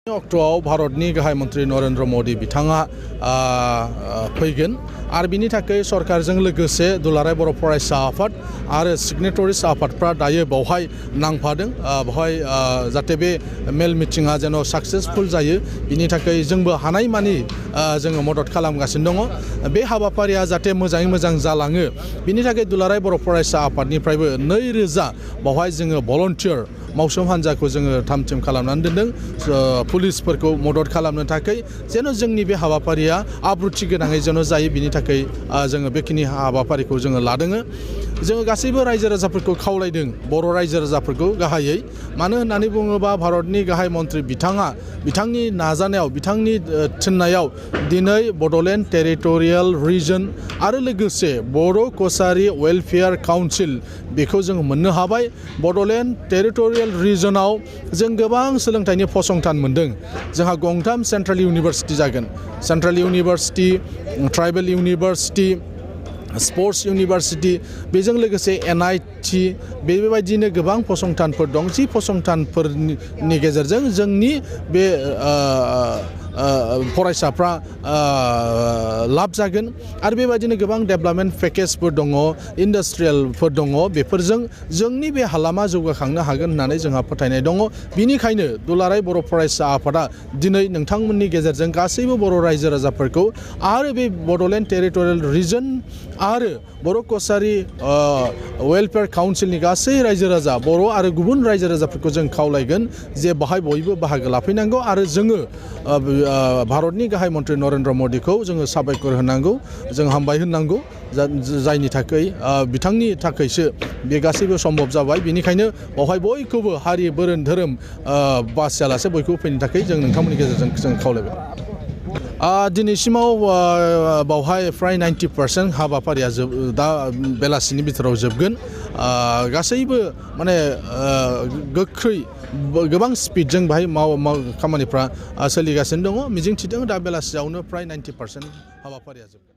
अक्ट'आव भारतनि गाहाय मन्त्रि नरेन्द्र मदि बिथाङा फैगोन आरो बिनि थाखाय सरकारजों लोगोसे दुलाराय बर' फरायसा आफाद आरो सिगनेटरिस आफादफ्रा दायो बावहाय नांफादों बावहाय जाहाथे बे मेल मिटिङा जेन' साक्सेसफुल जायो बिनि थाखाय जोंबो हानायमानि जोङो मदद खालामगासिनो दङ बे हाबाफारिया जाहाथे मोजाङै मोजां जालाङो बिनि थाखाय दुलाराय बर' फरायसा आफादनिफ्रायबो 2000 बावहाय जोङो भलन्टियार मावसोम हान्जाखौ जोङो थाम-थिम खालामनानै दोनदों पुलिसफोरखौ मदद खालामनो थाखाय जेन' जोंनि बे हाबाफारिया आब्रुथि गोनाङै जेन' जायो बिनि थाखाय जोङो बेखिनि हाबाफारिखौ जोङो लादों जोङो गासैबो रायजो राजाफोरखौ खावलायदों बर' रायजो राजाफोरखौ गाहायै मानो होननानै बुङोबा भारतनि गाहाय मन्त्रि बिथाङा बिथांनि नाजानायाव बिथांनि थिननायाव दिनै बड'लेण्ड टेरिटरियेल रिजन आरो लोगोसे बर' कसारी वेलफेयार काउन्सिल बेखौ जों मोननो हाबाय बड'लेण्ड टेरिटरियेल रिजनाव जों गोबां सोलोंथाइनि फसंथान मोनदों जोंहा गंथाम सेन्ट्रेल इउनिभारसिटि जागोन central university tribal university sports university बेजों लोगोसे NIT बेबायदिनो गोबां फसंथानफोर दं जि फसंथानफोरनि गेजेरजों जोंनि बे फरायसाफ्रा लाब जागोन आरो बेबायदिनो गोबां डेभेलपमेन्ट पेकेजफोर दङ इन्डास्ट्रियेलफोर दङ बेफोरजों जोंनि बे हालामा जौगाखांनो हागोन होननानै जोंहा फोथायनाय दङ बिनिखायनो दुलाराय बर' फरायसा आफादा दिनै नोंथांमोननि गेजेरजों गासैबो बर' रायजो राजाफोरखौ आरो बे बड'लेण्ड टेरिटरियेल रिजन आरो बर' कसारी वेलफेयार काउन्सिलनि गासै रायजो राजा बर' आरो गुबुन रायजो राजाफोरखौ जों खावलायगोन जे बाहाय बयबो बाहागो लाफैनांगौ आरो जोङो भारतनि गाहाय मन्त्रि नरेन्द्र मदिखौ जोङो साबायखर होनांगौ जों हामबाय होनांगौ जायनि थाखाय बिथांनि थाखायसो बे गासैबो सम्भब जाबाय बेनिखायनो बावहाय बयखौबो हारि धोरोम बासियालासे बयखौबो फैनो थाखाय जों नोंथांमोननि गेजेरजों जों खावलायबाय दिनैसिमाव बावहाय फ्राय 90% हाबाफारिया दा बेलासिनि बिथोराव जोबगोन गासैबो माने गोख्रै गोबां स्पिडजों बाहाय खामानिफ्रा सोलिगासिनो दङ मिजिंथिदों दा बेलासियावनो फ्राय 90% हाबाफारिया जोबगोन